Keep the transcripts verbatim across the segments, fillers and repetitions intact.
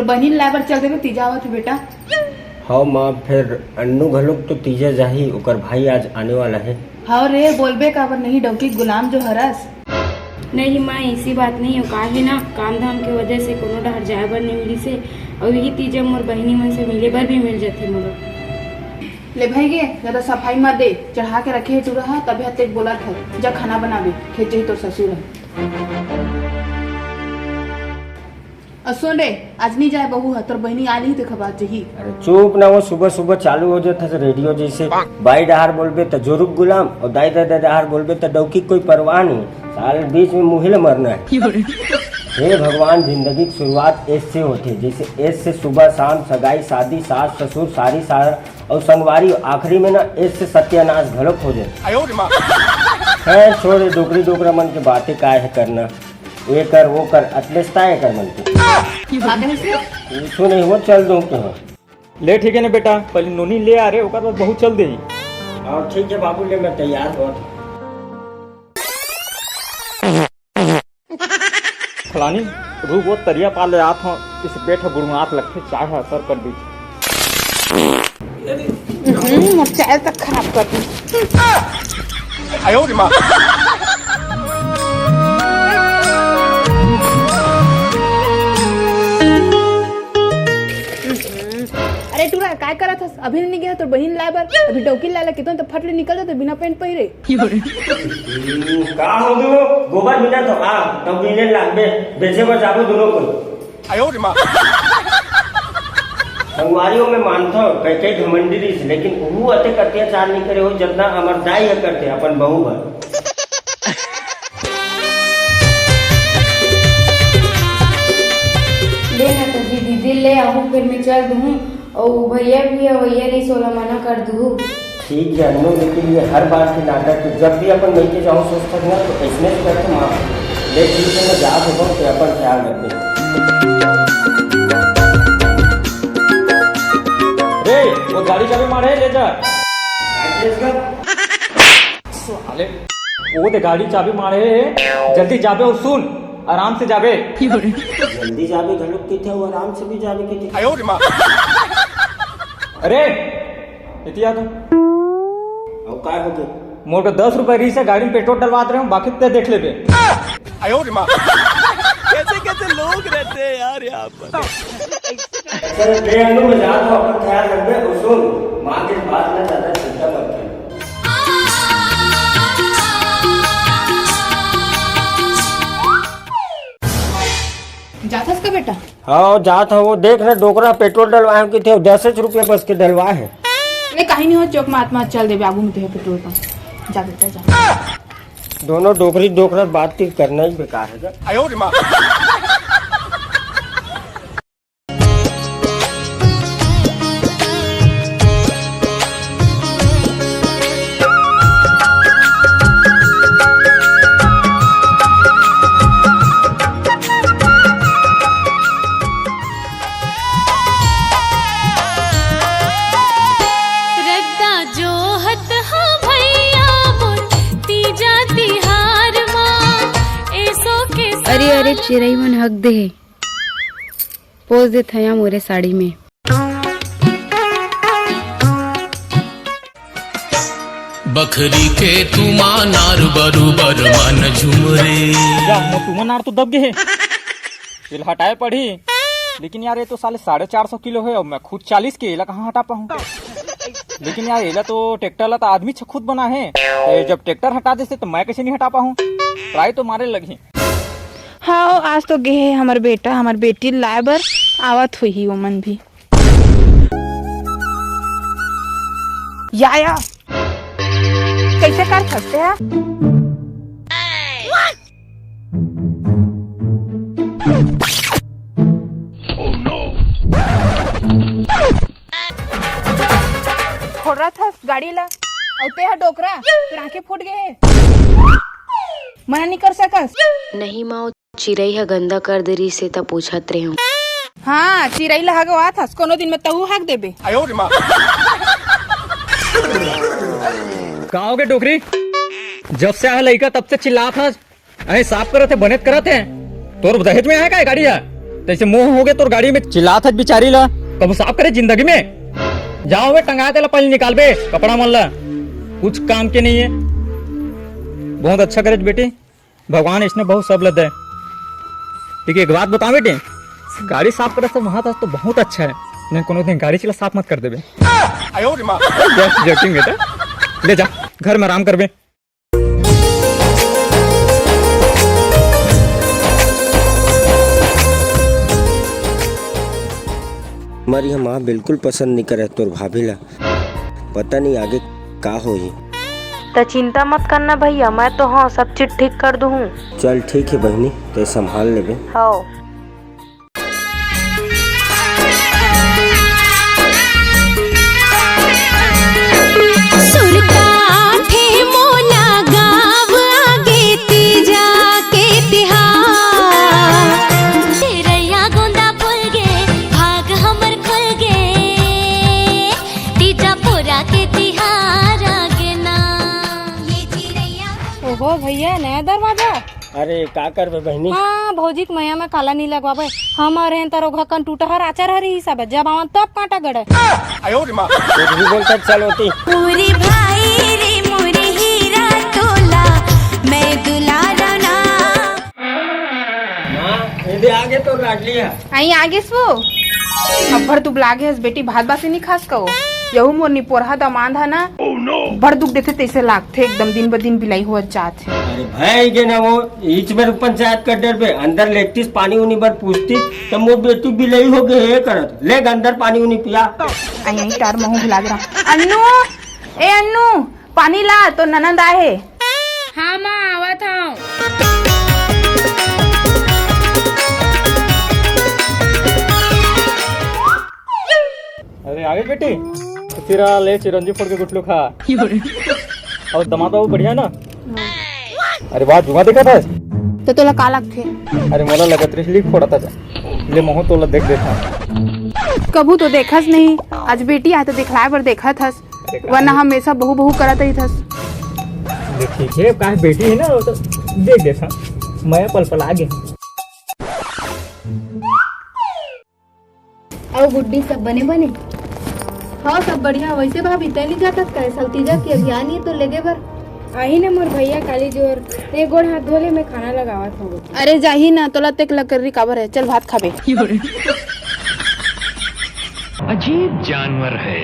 बहिनी लाए बर चल देबे, तीजा आवत हे बेटा। हव माँ, फेर अन्नू घलोक तो तीजा जाही, ओकर भाई आज आने वाला हे। हव रे, बोलबे काबर नहीं, डौकी गुलाम जो हरस। नहीं माँ, ऐसी बात नहीं हो, का हे ना, काम धाम के वजह से कोनो डहर जाए बर नहीं मिलिस हे, अउ यही तीजा मोर बहिनी मन से मिले बर भी मिल जथे मोला। ले भाई गे, ज्यादा सफाई मत दे, चढ़ा के रखे हे टूरा ह, तभे तेक बोलत हस, जा खाना बनाबे, खेत जही तोर ससुर ह। अउ सुन रे, आज नी जाए बहू ह, तोर बहिनी आली ही तेखर बाद जही। अरे चुप ना वो, सुबह सुबह चालू हो जात हस रेडियो जैसे। बाई डहार बोलबे त जोरुक गुलाम, अउ दाई ददा डहार बोलबे त डौकी कोई परवाह नहीं। साल बीच में मुहिल मरना है। हे भगवान, जिंदगी की शुरुआत एस से होथे, जैसे एस से सुबह शाम, सगाई शादी, सास ससुर, सारी सारा अउ संगवारी, आखिरी में ना एस से सत्यानाश घलोक हो जाए। खैर छोड़, डोकरी डोकरा मन के बातें काय है करना, ये कर वो कर, अतलेस्ता है कर मन के। का कहिस रे? कुछू नहीं हो, चल दूं के हो। ले ठीक है ना बेटा, पहले नोनी ले आ रे, ओकर बाद बहू चल देही। हाँ ठीक है बाबू, ले मैं तैयार होत। फलानी, रुक वो तरिया पार ले आत हूँ, इस पेट ह गुड़गुड़ात लगथे, चाय ह असर कर दी। हम्म, मोर चाय तक खराब कर दी। अरे टूरा, काय करत हस? अभी नहीं गया तोर बहिन लाए बर, अभी डौकी लाए ला कितन तो फट ले निकल जाते बिना पैंट पहिरे। हम्म, का हो गयो? गोबर बिना तो आ, तब मिले लागबे, बेचे बर जाबो दोनों को। संगवारी हो, मैं मानथव, कई कई घमंडी रहिस, लेकिन उहू अतेक अत्याचार नहीं करे हो, जतना हमर दाई ह करथे अपन बहू बर। ले ना तो जी दीदी ले आहू, फिर मैं चल दूँ। अउ भैया भी अवैया रहिस, ओला मना कर दूँ। ठीक है अन्नू, लेकिन ये हर बार के नाटक, कि जब भी अपन मइके जाओ सोचथस ना, तो इसने से करके माफ। ले ठीक है, मैं जात हूँ, तो अपन ख्याल रखबे। रे, वो गाड़ी चाबी मारे, ले जा। साले, वो दे गाड़ी चाबी मारे हे, जल्दी जाबे अउ सुन, आराम से जाबे। जल्दी जाबे घलोक कहिथे अउ आराम से भी जाबे कहिथे। अरे, एती आ तो। अउ काय हो गया? मोर का दस रुपया रहिस हे, गाड़ी में पेट्रोल डलवात रहे हूँ, बाकी ते देख लेबे। कैसे कैसे लोग रहते हैं यार यहाँ पर। चल, ले अन्नू, मैं जात हूँ, अपन ख्याल रखबे। अउ सुन, माँ के बात में ज्यादा चिंता मत कर। जाथस का बेटा? हाँ, जात हूँ। वो देख ना, डोकरा पेट्रोल डलवाए हूँ, किथे दस रुपया बस के डलवाए है। नहीं, कहीं नहीं हो, चौक में आत्मा चल देबे, आगू में तो है पेट्रोल पंप। जा बेटा, जा। दोनों डोकरी डोकरा बातचीत करना ही बेकार है। रद्दा जोहत हा भैया मोर तीजा तिहार मा, एसो के अरे, अरे, चिरई मन हक दे हे। पोंछ देथंव मोरे साड़ी में। बखरी के तुमा नार बरुबर मन झुमरे। या, मोर तुमा नार तो दब गे हे। एला हटाए पड़ही। लेकिन यार, ये तो साले साढ़े चार सौ किलो हे अउ मैं खुद चालीस के, एला कहाँ हटा पाहूँ? लेकिन यार, एला तो ट्रैक्टर ला तो आदमी छ खुद बना हे। ए, जब ट्रैक्टर हटा देथे, तो मैं कैसे नहीं हटा पाहूँ? ट्राई तो मारे लगही। हाँ, आज तो गे हे हमर बेटा, हमर बेटी लाए बर आवत होही ओमन भी। या, या। कैसे कर सकते हैं? फोड़त हस गाड़ी ला, अउ ते ह डोकरा, तोर आंखें फूट गे हे। मना नहीं कर सकस। नहीं माँ, चिरई ह गंदा कर दे रिहिस हे त पूछत रेहेंव। हाँ, चिरई ल हगवात हस, कोनो दिन में तहू हग देबे। का होगे डोकरी? जब से आए लइका तब से चिल्लात हस। अरे साफ करत हे, बने त करत हे। तोर दहेज में आए का ये गाड़ी ह? तइसे मुंह होगे तोर गाड़ी में, चिल्लात हस बिचारी ला। कभू साफ करे जिंदगी में? जाओ बे, टंगा तेला पहले निकाल बे, कपड़ा मन ला। कुछ काम के नहीं है। बहुत अच्छा करे बेटी, भगवान इसने बहुत सब ला दे। ठीक है, एक बात बताओ बेटी, गाड़ी साफ करे सब वहां तक तो बहुत अच्छा है, नहीं कोनो दिन गाड़ी चला साफ मत कर देबे। Just joking बेटा, ले जा घर में आराम करबे। हमर ये माँ बिल्कुल पसंद नहीं करे तोर भाभी ला। पता नहीं आगे का होही। त चिंता मत करना भैया, मैं तो हूँ, सब चीज ठीक कर दूँ। चल ठीक है बहिनी, ते संभाल लेबे। हव। सुरता थे मोला गाँव आगे तीजा के तिहार। चिरैया गोंदा फूल गे, भाग हमर खुल गे। तीजा पोरा के तिहार आगे ना। ये चिरैया ओहो भैया, नया दरवाजा। अरे, का करबे बहिनी? हाँ, भौजी के मया में काला नहीं लगवाबे। हमर हेन तरो घकन टूटहर आचर हरी सब, जब आवन तब कांटा गड़े। कुछ भी बोलता चल होती। पूरी भाई रे मोरे हीरा तोला, मैं दुलारा ना। माँ, ये दे आगे तो लाडली है। आई आगे सो। अब्बड़ दुबलागे हस बेटी, भात बासी नहीं खास कहो। यहू मोर निपोरहा दमांद है ना, बड़ दुख देथे, तइसे लागथे एकदम दिन ब दिन बिलाई होत जात हे। अरे भाई गे ना वो, ईच बर पंचायत कर डरबे, अंदर लेगतिस पानी उनी बर पूछतिस, त मोर बेटी बिलाई हो गे हे करत। ले ग अंदर पानी उनी पिया। आई, आई, टार महू भुला गे रहा। अन्नू, ए अन्नू, पानी ला, तो ननद आए हे। हाँ माँ, आवत हूँ। अरे, आ गई बेटी? तो तेरा ले चिरंजी फोड़ के गुटलू खा। और दमाद बाबू बढ़िया ना? अरे वाह, जुआ देखा था? तो तोला का लगथे? अरे, मोला लगत रही लीक फोड़ा था। ले, महू तोला देख देता। कभू तो देखस नहीं, आज बेटी आए तो दिखलाए बर देखत हस, अरे, का वरना है? हमेशा बहू बहू करत रहिथस। ले, ठीक है, काहे बेटी है ना, वो तो देख देता। मैं पल पल आ गया। अउ गुड्डी, सब बने बने? हाँ, सब बढ़िया। वैसे भाभी, तै नहीं जातस का? साल तीजा के अभियान ये तो लेगे बर। आही ना मोर भैया काली जोर, ते गोड़ हाथ धो ले, मैं खाना लगावत हूँ। अरे जाही ना, तोला तेक लकर्री काबर है, चल भात खाबे। अजीब जानवर है।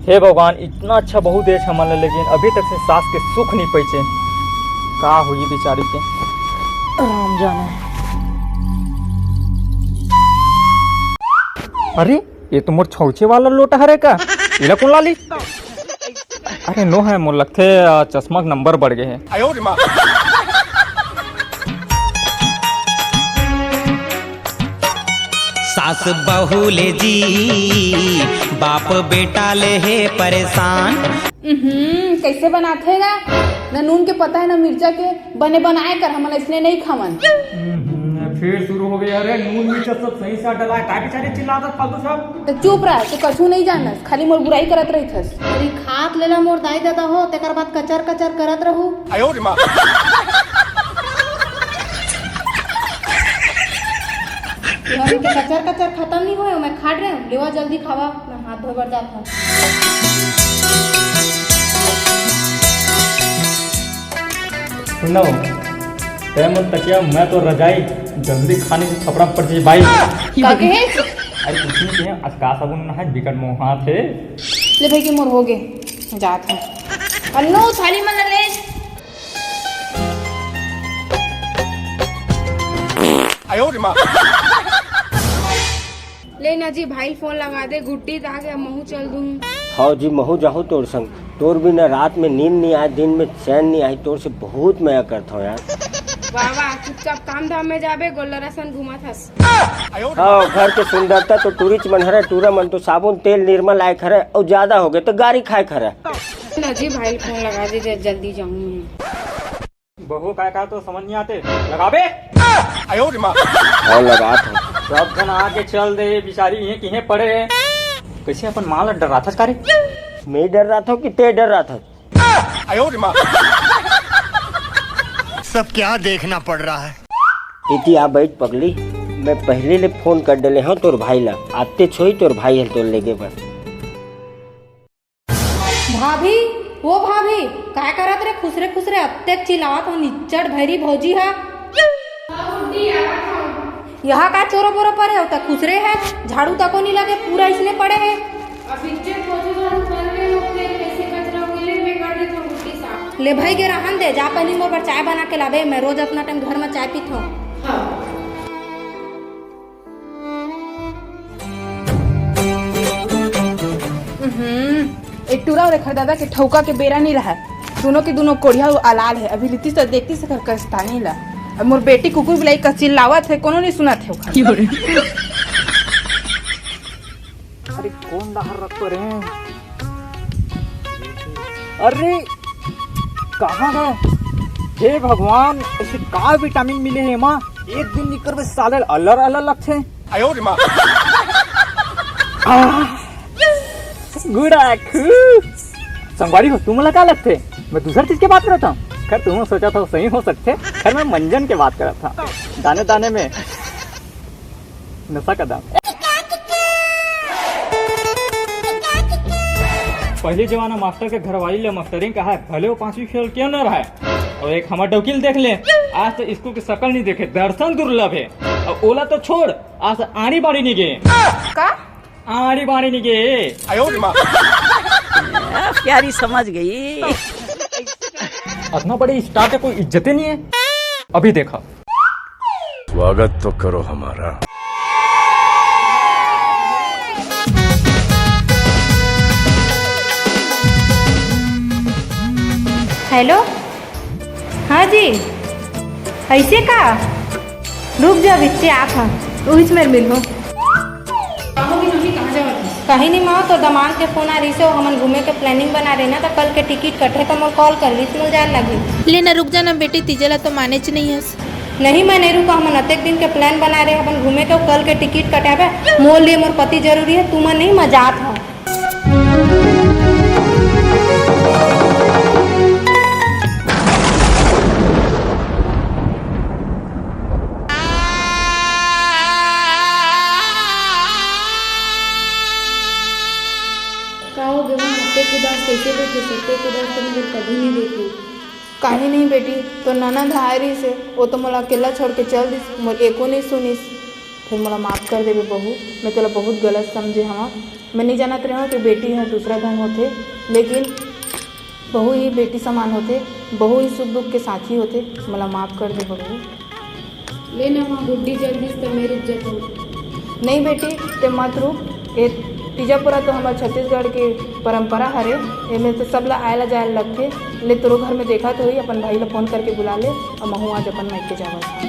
हे भगवान, इतना अच्छा बहू देस हमन ला, लेकिन अभी तक से सास के सुख नहीं पइसे। का होही बिचारी के, राम जाने। अरे, ये तो मोर छौछे वाला लोटा हरे का? एला कोन ला ली? अरे नो है, मोर लगथे, अ, चश्मा के नंबर बढ़ गए है। सास बहू ले जी, बाप बेटा ले हे परेशान। हम्म, कैसे बनाथे गा? न नून के पता है, न मिर्चा के। बने बनाए कर, हमन इसने नहीं खावन। हम्म, फिर शुरू हो गया। अरे, नून मिर्चा सब सही से डला है, काय बेचारे चिल्लात फालतू सब? तो चुप रह, तू कछु नहीं जानस, खाली मोर बुराई करत रहिथस। अरे, खात लेला मोर दाई ददा हो, तेकर बाद कचर कचर करत रहू। तुहर के कचर कचर खत्म नहीं होए, मैं खाट रहे हूँ। लेवा जल्दी खावा, मैं हाथ धोए बर जात हूँ। सुनो, तै मोर तकिया, मैं तोर रजाई, जल्दी खाने के थपड़ा पड़ जी बाई। का कहे? अरे कुछ नहीं कहे, आज का साबुन ना है, बिकट मोहात हे। ले भाई के मोर हो गे, मैं जात हूँ। अन्नू, थाली मन ले। ले ना जी, भाई फोन लगा दे, गुड्डी त आगे, अब महू चल दूँ। हाँ जी, महू जाहूँ तोर संग। तोर बिना रात में नींद नहीं आए, दिन में चैन नहीं आई, तोर से बहुत मया करत हूँ यार। वाह वाह, चुपचाप काम धाम में जाबे, गोल्लर असन घूमत हस। हाँ, घर के सुंदरता तो टूरीच मन हरे, टूरा मन तो साबुन, तेल, निरमा लायक हरे, और ज्यादा हो गए तो गारी खाए हरे। ना जी, भाई फोन लगा दे, जल्दी जाऊँ मैं। बहू काय का तो समझ नहीं आते, लगाबे। हाँ, लगात हूँ। सब झन आके चल दे, बिचारी इहें किहें पड़े हे। कैसे अपन माँ ला डराथस का रे? मैं डरात हूँ कि ते डराथस? सब क्या देखना पड़ रहा है। इति आ बैठ पगली। मैं पहले ले फोन कर डले हूँ तोर भाई ला, आते छोई तोर भाई हल तोर लेगे बर। भाभी, वो भाभी, काय करत रे खुसरे खुसरे अत्तेक चिल्लावत हो, निच्चट भैरी भौजी हा। हाँ, बुड्ढी, आवत हूँ। यहाँ का चोरो बोरो परे हो, त खुसरे है, झाड़ू तको नहीं लगे, पूरा इसने पड़े है। अब इज्जत पोछो झाड़ू कर ले, लोग के कैसे कचरा हो ले, मैं कर देता हूँ बुड्ढी साफ। ले भाई के रहन दे, जा पहली मोर बर चाय बना के लाबे, मैं रोज अपना टाइम घर में चाय पीत हूँ। हाँ। हम्म, एक टूरा और एखर दादा के ठौका के बेरा नहीं रहा। दोनों के दोनों कोढ़िया अलाल है। अभी रीति से देखती से कर कस्तानी ला। अब मोर बेटी कुकुर बिलाई का चिल्लावत है, कोनो नहीं सुनत है ओखर। अरे कौन डहर रख परे हैं? अरे कहाँ गए? हे भगवान, ऐसे का विटामिन मिले हे माँ? एक दिन निकर में साले अलर अलर लगथे। आयो रे माँ। आह, गुड़ आखू। संगवारी हो, तुम ला का लगथे? मैं दूसर चीज के बात करत हूँ। खैर, तुम सोचा था सही हो सकथे, खैर मैं मंजन के बात करत था। दाने दाने में नशा का दाम। पहली जमाना मास्टर के घरवाली ले मास्टरिंग कहा है, भले वो पांचवी फेल क्यों ना रहा है। और एक हमार डौकी ल देख ले, आज तो स्कूल के शकल नहीं देखे, दर्शन दुर्लभ है। और ओला तो छोड़, आज तो आड़ी बाड़ी नहीं गए। का? आड़ी बाड़ी नहीं गए। आ, प्यारी समझ गई। इतना बड़े स्टार का कोई इज्जत ही नहीं है। अभी देखा। स्वागत तो करो हमारा। हेलो, हाँ जी, ऐसे का? रुक जा बिच्चे, आप हाँ, उहिच मेर मिलहूँ। कहीं नहीं माँ, तो दमांद के फोन आ रही से, हमन घूमे के प्लानिंग बना रहे ना, तो कल के टिकट कट है, तो मोर कॉल कर रही, मोर जाए लगी। ले ना, रुक जाना बेटी, तीजा ला तो मानेच नहीं हस। नहीं, मैं नहीं रुका, हमन अतेक दिन के प्लान बना रहे, अपन घूमे के, कल के टिकट कटाबे, मोर लिए मोर पति जरूरी है, तुमन नहीं, मैं जात हूँ। का हो गे माँ, अतेक उदास कैसे बैठे? अतेक उदास तो मैं कभी नहीं देखी। काहे नहीं बेटी, तो ननद आए रहिस हे, वो तो मोला अकेला छोड़ के चल दिस, मोर एको नहीं सुनिस। फिर मोला माफ कर देबे बहू, मैं तोला बहुत गलत समझे हवा। मैं नहीं जानत रहे कि बेटी हर दूसरा ढंग होथे, लेकिन बहू ही बेटी समान होथे, बहू ही सुख दुख के साथी होथे। मोला माफ कर दे बहू। ले ना माँ, गुड्डी चल दिस त मैं रुक जाथों। नहीं बेटी, ते मत रुक। ए तीजा पोरा तो हमर छत्तीसगढ़ के परंपरा हरे, एमे तो सब ला आए ला जाए ला लगथे। ले तोरो घर में देखा तो होही, अपन भाई ला फोन करके बुला ले, और महू आज अपन मायके जावत हूँ।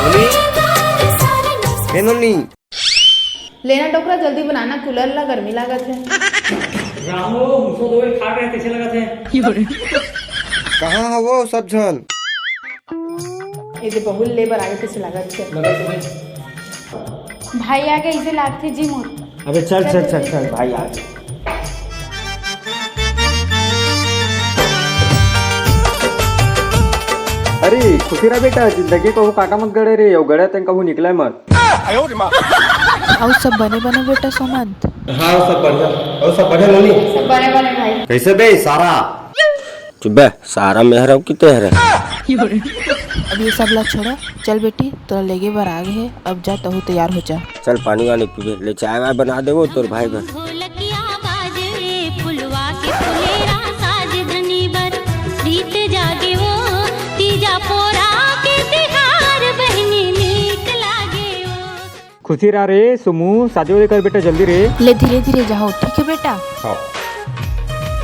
नोनी, ए नोनी, लेना डोकरा, जल्दी बनाना, कूलर ला गर्मी लागत है। रामो, मुसो दोए खा रहे, कैसे लगत है? कहाँ हो वो सब झन? ये दे बहुत लेबर आगे कैसे लागत है। लगत है। भाई आगे इसे लागते जी मोर। अबे चल, चल, चल, चल, भाई आ गए। अरे खुशी रहा बेटा, जिंदगी कहूँ काका मत गड़े रे, अउ गड़े तें कहूँ निकले मत। अउ सब बने बने बेटा सुमंत? हाँ, सब बढ़िया। अउ सब बढ़िया नोनी? सब बने बने भाई। कैसे बे सारा? चुप बे, सारा मेहर अउ किते हरे? अब ये सब ला छोड़ा, चल बेटी, तोला लेगे बर आ गे हे, अब जा तहू तैयार हो जा। चल पानी वानी पीबे, ले चाय वाय बना देबो तोर भाई बर। ढोलकिया बाजे, फुलवा के फुलेरा साज धनी बर, प्रीत जागे वो, तीजा पोरा के तिहार बहिनी नीक लागे वो। खुशी रहा रे सुमू, साजो रे कर बेटा जल्दी रे। ले धीरे धीरे जाओ, ठीक है बेटा? हाँ।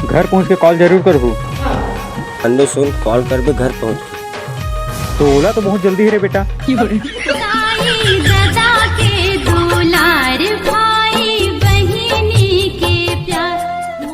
घर पहुँच के कॉल जरूर करहू। अन्नू सुन, कॉल करबे घर पहुँच के। तो ओला तो बहुत जल्दी है रे बेटा।